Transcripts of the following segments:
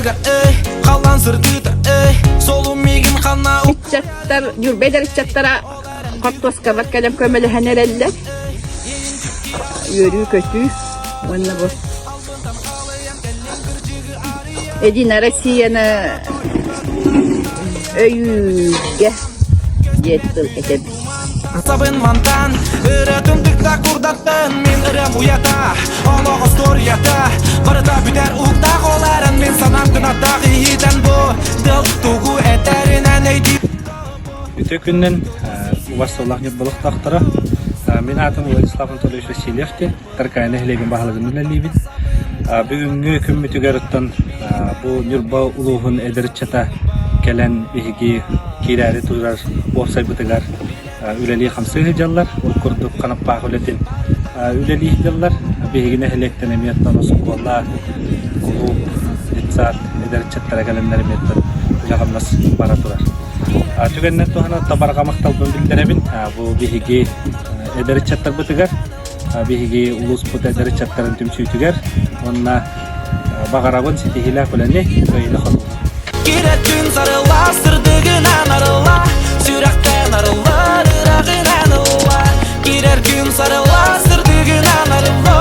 ардыгар, эй, халлаан сырдыыта, эй, солум миигин ханна Ыччаттар, Ньурба эдэр ыччаттара хортуоскабар кэлэн көмөлөһөн эрэллэр. Үөрүү-көтүү уонна бу Единая Россияны өйүүргэ диэн тыл этэбин. Сабын мантан ырытын тыкта курдаттан мин ырыам уйата олох остуоруйата барыта бүтэр уһуктаах ол эрэн мин санаам кынаттаах иһитэн бу тыл тугу этэринэн өйдүү Үтүө күнүнэн убас сыллаах ньурбалыктаахтара. Мин аатым Владислав Анатольевич Васильев диэн Таркаайы нэһилиэгин баһылыгын үлэлиибин. Бүгүҥҥү күммүтүгэр оттон бу Ньурба улууһун эдэр ыччата кэлэн биһиги киирээри турар уопсайбытыгар үлэлии-хамсыы сылдьаллар. Ол курдук ханаппаах үлэтин үлэлии сылдьаллар. Биһиги нэһилиэктэн эмиэ оттон оскуола, кулууп, детсад эдэр ыччаттара кэлэннэр эмиэ оттон үлэ-хамнас бара турар. Түгэнинэн туһанан табарга махталбын биллэрэбин. Бу биһиги эдэр ыччаттарбытыгар биһиги улууспут эдэр ыччаттарын түмсүүтүгэр уонна баҕарабын ситиһиилээх үлэни, кыайыыны-хотууну. Кирэттин сарыла, сырдыгынан арылла, сүрэхтэн арыллар, ыраҕынан ылла. Кирэр күн сарыла, сырдыгынан арылла,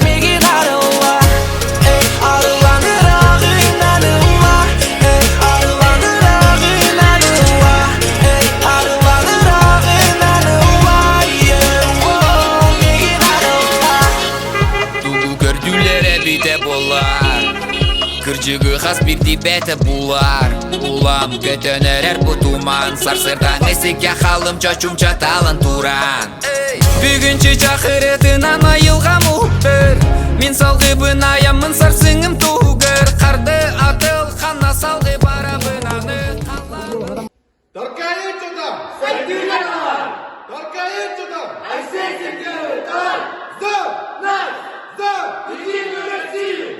мигин арылла. Эй, арыллан ыраҕынан ылла, эй, арыллан ыраҕынан ылла, эй, арыллан ыраҕынан ылла, мигин арылла. Тугу көрдүүлэр эбитэ буоллар Кырдьыгы хас биирдии бэйэтэ булар Улам көтөн эрэр бу туман Сарсыардааҥҥы сиккэ халым чочумча талан туран Бүгүн чычах ырытынан айылҕам уһуктар Мин салгыбын айаммын сарсыҥым туһугар Харды атыл ханна салгы барабын аны Таркайын чотам! Сайдыыга Таркайын чотам! Айсен Сергеевич! За нас! За Единую Россию!